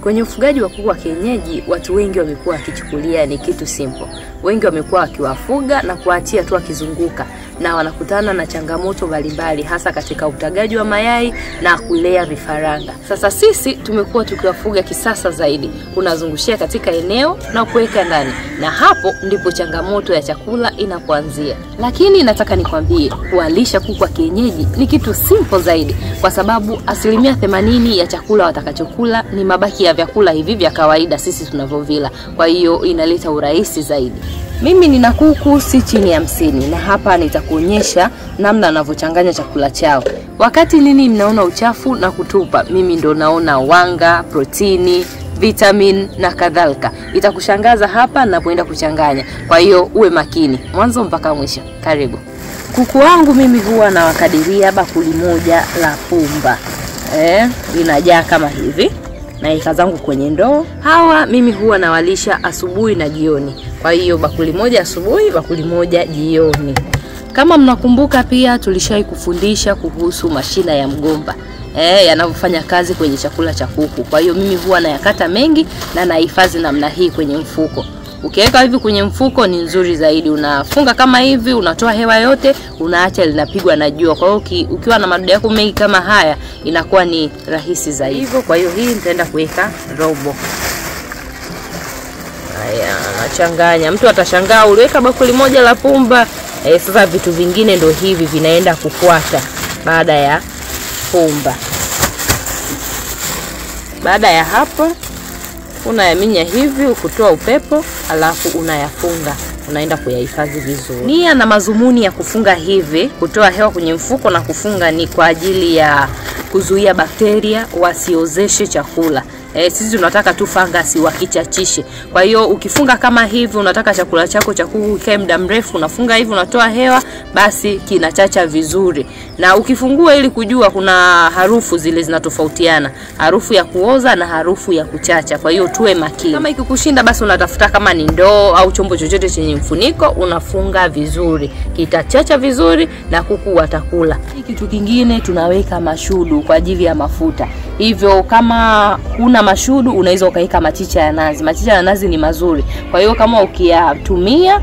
Kwenye ufugaji wa kuku wa kienyeji, watu wengi wamekuwa wakichukulia ni kitu simple. Wengi wamekuwa wakiwafuga na kuachia tu wakizunguka, na wanakutana na changamoto mbalimbali hasa katika utagaji wa mayai na kulea vifaranga. Sasa sisi tumekuwa tukiwafuga kisasa zaidi. Unazungushia katika eneo na kuweka ndani, na hapo ndipo changamoto ya chakula inapoanzia. Lakini nataka nikwambie, kuwalisha kuku wa kienyeji ni kitu simple zaidi, kwa sababu 80% ya chakula watakachokula ni mabaki ya vyakula hivi vya kawaida sisi tunavyovila. Kwa hiyo inaleta urahisi zaidi. Mimi nina kuku si chini ya 50, na hapa nitakuonyesha namna ninavyochanganya chakula chao. Wakati nini mnaona uchafu na kutupa, mimi ndo naona wanga, protini, vitamin na kadhalika. Itakushangaza hapa ninapoenda kuchanganya. Kwa hiyo uwe makini mwanzo mpaka mwisho. Karibu. Kuku wangu mimi huwa nawakadiria bakuli moja la pumba. Inajaa kama hivi. Naika zangu kwenye ndoo. Hawa mimi huwa nawalisha asubuhi na jioni. Kwa hiyo bakuli moja asubuhi, bakuli moja jioni. Kama mnakumbuka pia tulishai kufundisha kuhusu mashina ya mgomba, yanavyofanya kazi kwenye chakula cha kuku. Kwa hiyo mimi huwa nayakata mengi na nahifadhi namna hii kwenye mfuko. Ukiweka hivi kwenye mfuko ni nzuri zaidi. Unafunga kama hivi, unatoa hewa yote, unaacha linapigwa na jua. Kwa hiyo ukiwa na madude yako mengi kama haya, inakuwa ni rahisi zaidi. Hivyo kwa hiyo hii nitaenda kuweka robo. Haya, nachanganya. Mtu atashangaa uliweka bakuli moja la pumba. Sasa vitu vingine ndo hivi vinaenda kufuata baada ya pumba. Baada ya hapo unayaminya hivi kutoa upepo, alafu unayafunga, unaenda kuyahifadhi vizuri. Nia na mazumuni ya kufunga hivi, kutoa hewa kwenye mfuko na kufunga, ni kwa ajili ya kuzuia bakteria wasiozeshe chakula. Sisi tunataka tu fangasi wakichachishe. Kwa hiyo ukifunga kama hivi, unataka chakula chako cha kuku kikae muda mrefu, unafunga hivi, unatoa hewa, basi kinachacha vizuri. Na ukifungua ili kujua, kuna harufu zile zinatofautiana, harufu ya kuoza na harufu ya kuchacha. Kwa hiyo tuwe makini. Kama ikikushinda basi unatafuta kama ni ndoo au chombo chochote chenye mfuniko, unafunga vizuri, kitachacha vizuri na kuku watakula. Kitu kingine tunaweka mashudu kwa ajili ya mafuta. Hivyo kama huna mashudu unaweza ukaweka machicha ya nazi. Machicha ya nazi ni mazuri. Kwa hiyo kama ukiyatumia,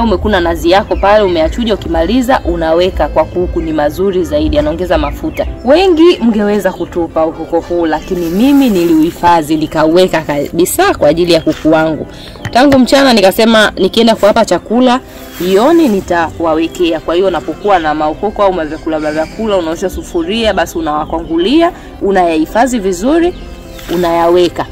umekuna nazi yako pale, umeachuja, ukimaliza unaweka kwa kuku, ni mazuri zaidi, yanaongeza mafuta. Wengi mngeweza kutupa ukoko huu, lakini mimi niliuhifadhi nikaweka kabisa kwa ajili ya kuku wangu. Tangu mchana nikasema nikienda kuwapa chakula jioni nitawawekea. Kwa hiyo unapokuwa na maukoko au mavyakula vyakula, unaosha sufuria, basi unawakwangulia, unayahifadhi vizuri, unayaweka.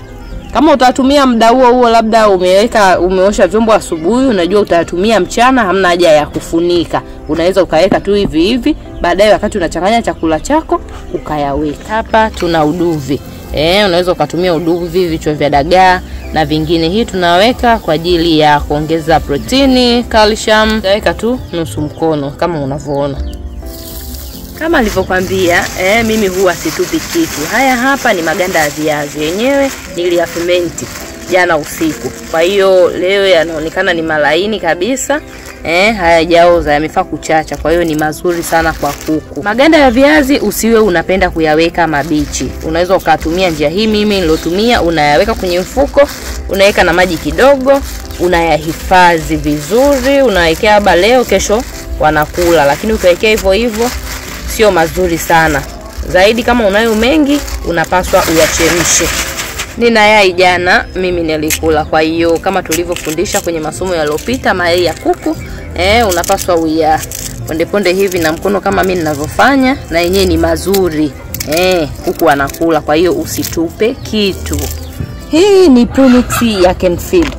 Kama utatumia muda huo huo, labda umeweka, umeosha vyombo asubuhi, unajua utatumia mchana, hamna haja ya kufunika. Unaweza ukaweka tu hivi hivi, baadaye wakati unachanganya chakula chako ukayaweka. Hapa tuna uduvi. Unaweza ukatumia uduvi, vichwa vya dagaa na vingine. Hii tunaweka kwa ajili ya kuongeza protini, calcium. Utaweka tu nusu mkono kama unavyoona. Kama nilivyokuambia, mimi huwa situpi kitu. Haya hapa ni maganda ya viazi. Yenyewe niliyafementi jana usiku. Kwa hiyo leo yanaonekana ni malaini kabisa. Hayajaoza, yamefaa kuchacha. Kwa hiyo ni mazuri sana kwa kuku. Maganda ya viazi usiwe unapenda kuyaweka mabichi. Unaweza ukatumia njia hii mimi nilotumia, unayaweka kwenye mfuko, unaweka na maji kidogo, unayahifadhi vizuri, unawekea haba leo kesho wanakula. Lakini ukiwekea hivyo hivyo sio mazuri sana. Zaidi kama unayo mengi unapaswa uyachemshe. Nina yai jana mimi nilikula. Kwa hiyo kama tulivyofundisha kwenye masomo yaliyopita, mayai ya kuku unapaswa uya ponde ponde hivi na mkono kama mimi ninavyofanya, na yenyewe ni mazuri. Kuku anakula, kwa hiyo usitupe kitu. Hii ni premix ya Kenfeed.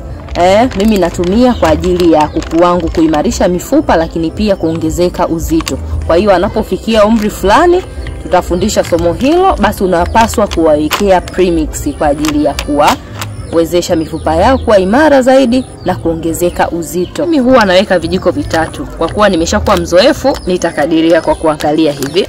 Mimi natumia kwa ajili ya kuku wangu kuimarisha mifupa, lakini pia kuongezeka uzito. Kwa hiyo anapofikia umri fulani tutafundisha somo hilo, basi unapaswa kuwawekea premix kwa ajili ya kuwawezesha mifupa yao kuwa imara zaidi na kuongezeka uzito. Mimi huwa naweka vijiko vitatu. Kwa kuwa nimeshakuwa mzoefu, nitakadiria kwa kuangalia hivi.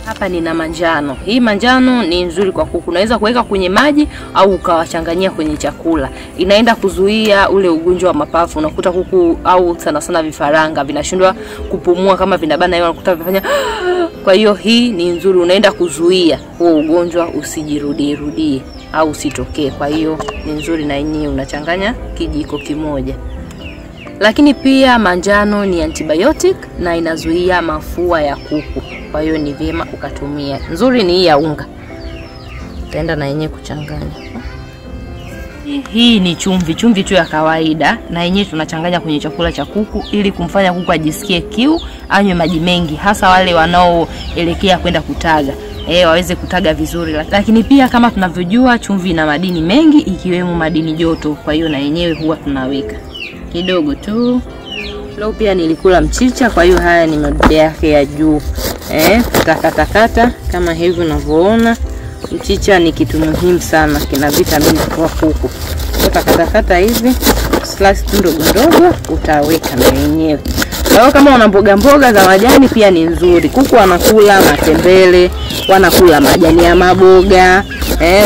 Hapa nina manjano. Hii manjano ni nzuri kwa kuku. Unaweza kuweka kwenye maji au ukawachanganyia kwenye chakula. Inaenda kuzuia ule ugonjwa wa mapafu. Unakuta kuku au sana sana vifaranga vinashindwa kupumua, kama vinabana hewa unakuta vinafanya. Kwa hiyo hii ni nzuri, unaenda kuzuia huo ugonjwa usijirudie rudie au usitokee. Kwa hiyo ni nzuri na yenyewe unachanganya kijiko kimoja. Lakini pia manjano ni antibiotic na inazuia mafua ya kuku. Kwa hiyo ni vyema ukatumia. Nzuri ni hii ya unga. Utaenda na yenyewe kuchanganya. Hii ni chumvi, chumvi tu ya kawaida, na yenyewe tunachanganya kwenye chakula cha kuku ili kumfanya kuku ajisikie kiu, anywe maji mengi, hasa wale wanaoelekea kwenda kutaga. Waweze kutaga vizuri. Lakini pia kama tunavyojua chumvi ina madini mengi ikiwemo madini joto. Kwa hiyo na yenyewe huwa tunaweka kidogo tu. Leo pia nilikula mchicha, kwa hiyo haya ni madude yake ya juu. Takatakata kama hivi unavyoona. Mchicha ni kitu muhimu sana, kina vitamini kwa kuku. Utakatakata hivi slice ndogo ndogo, utaweka na yenyewe. Kwa hiyo kama una mboga mboga za majani pia ni nzuri. Kuku wanakula matembele, wanakula majani ya maboga,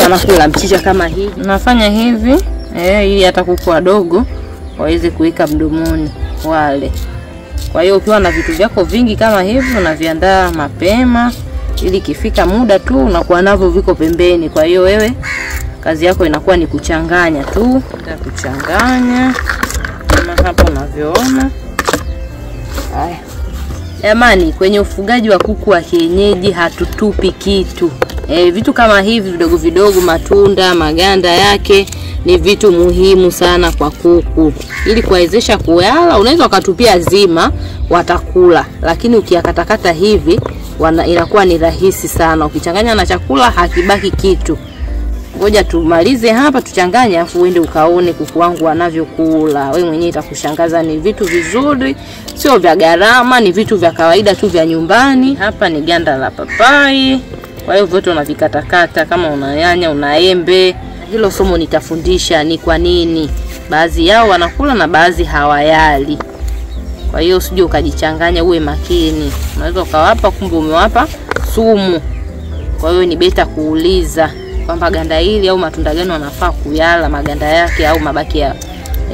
wanakula mchicha kama hivi. Nafanya hivi ili hata kuku wadogo waweze kuweka mdomoni wale. Kwa hiyo ukiwa na vitu vyako vingi kama hivi unaviandaa mapema ili kifika muda tu unakuwa navyo viko pembeni. Kwa hiyo wewe kazi yako inakuwa ni kuchanganya tu. Kuchanganya kama hapo unavyoona. Haya. Jamani, kwenye ufugaji wa kuku wa kienyeji hatutupi kitu. Vitu kama hivi vidogo vidogo, matunda, maganda yake ni vitu muhimu sana kwa kuku. Ili kuwawezesha kuyala, unaweza ukatupia zima watakula, lakini ukiyakatakata hivi inakuwa ni rahisi sana. Ukichanganya na chakula hakibaki kitu. Ngoja tumalize hapa tuchanganye, afu uende ukaone kuku wangu wanavyokula. Wewe mwenyewe itakushangaza. Ni vitu vizuri, sio vya gharama, ni vitu vya kawaida tu vya nyumbani. Hapa ni ganda la papai. Kwa hiyo vyote unavikatakata, kama una nyanya, una embe. Hilo somo nitafundisha ni kwa nini baadhi yao wanakula na baadhi hawayali. Kwa hiyo usije ukajichanganya, uwe makini. Unaweza ukawapa kumbe umewapa sumu. Kwa hiyo ni beta kuuliza kwamba ganda hili au matunda gani wanafaa kuyala, maganda yake au mabaki ya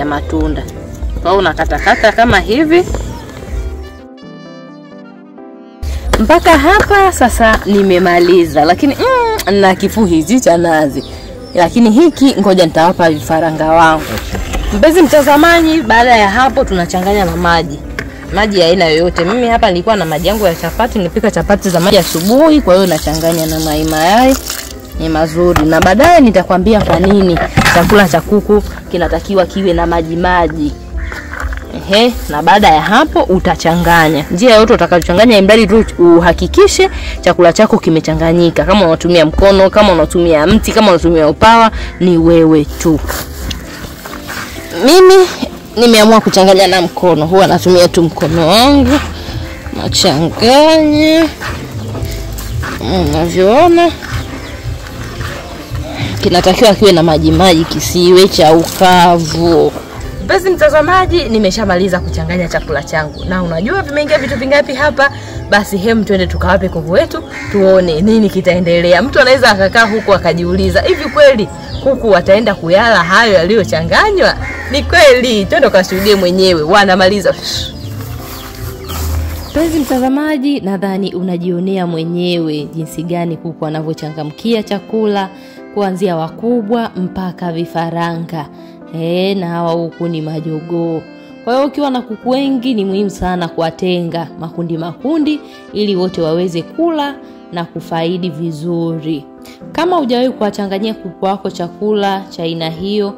matunda. Kwa hiyo unakatakata kama hivi. Mpaka hapa sasa nimemaliza, lakini na kifuu hizi cha nazi. Lakini hiki ngoja nitawapa vifaranga wangu. Mpenzi mtazamaji, baada ya hapo tunachanganya na maji. Maji ya aina yoyote. Mimi hapa nilikuwa na maji yangu ya chapati, nilipika chapati za maji asubuhi, kwa hiyo nachanganya na mayai. Ni mazuri. Na baadaye nitakwambia kwa nini chakula cha kuku kinatakiwa kiwe na maji maji. Na baada ya hapo utachanganya. Njia yote utakayochanganya, imradi tu uhakikishe chakula chako kimechanganyika. Kama unatumia mkono, kama unatumia mti, kama unatumia upawa, ni wewe tu. Mimi nimeamua kuchanganya na mkono. Huwa natumia tu mkono wangu. Nachanganya. Unavyoona. Kinatakiwa kiwe na maji maji, kisiwe cha ukavu. Mpenzi mtazamaji, nimeshamaliza kuchanganya chakula changu. Na unajua vimeingia vitu vingapi hapa? Basi hem, twende tukawape kuku wetu tuone nini kitaendelea. Mtu anaweza akakaa huku akajiuliza, hivi kweli kuku wataenda kuyala hayo yaliyochanganywa? Ni kweli, twende kashuhudie mwenyewe. Wanamaliza. Mpenzi mtazamaji, nadhani unajionea mwenyewe jinsi gani kuku wanavyochangamkia chakula, kuanzia wakubwa mpaka vifaranga. Na hawa huku ni majogoo. Kwa hiyo ukiwa na kuku wengi ni muhimu sana kuwatenga makundi makundi ili wote waweze kula na kufaidi vizuri. Kama hujawahi kuwachanganyia kuku wako chakula cha aina hiyo,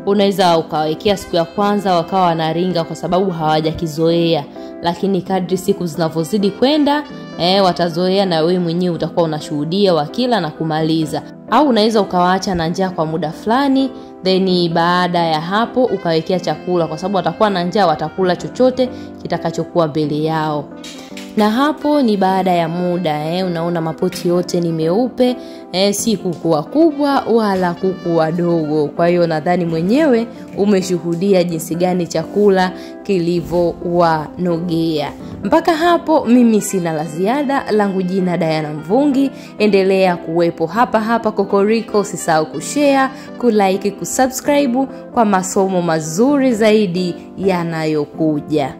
unaweza ukawekea siku ya kwanza wakawa wanaringa kwa sababu hawajakizoea. Lakini kadri siku zinavyozidi kwenda, watazoea na wewe mwenyewe utakuwa unashuhudia wakila na kumaliza. Au unaweza ukawaacha na njaa kwa muda fulani, Then baada ya hapo ukawekea chakula, kwa sababu watakuwa na njaa, watakula chochote kitakachokuwa mbele yao. Na hapo ni baada ya muda, unaona mapoti yote ni meupe, si kuku wakubwa wala kuku wadogo. Kwa hiyo nadhani mwenyewe umeshuhudia jinsi gani chakula kilivyowanogea. Mpaka hapo mimi sina la ziada. Langu jina Diana Mvungi. Endelea kuwepo hapa hapa Kokoriko, usisahau kushare, kulike, kusubscribe kwa masomo mazuri zaidi yanayokuja.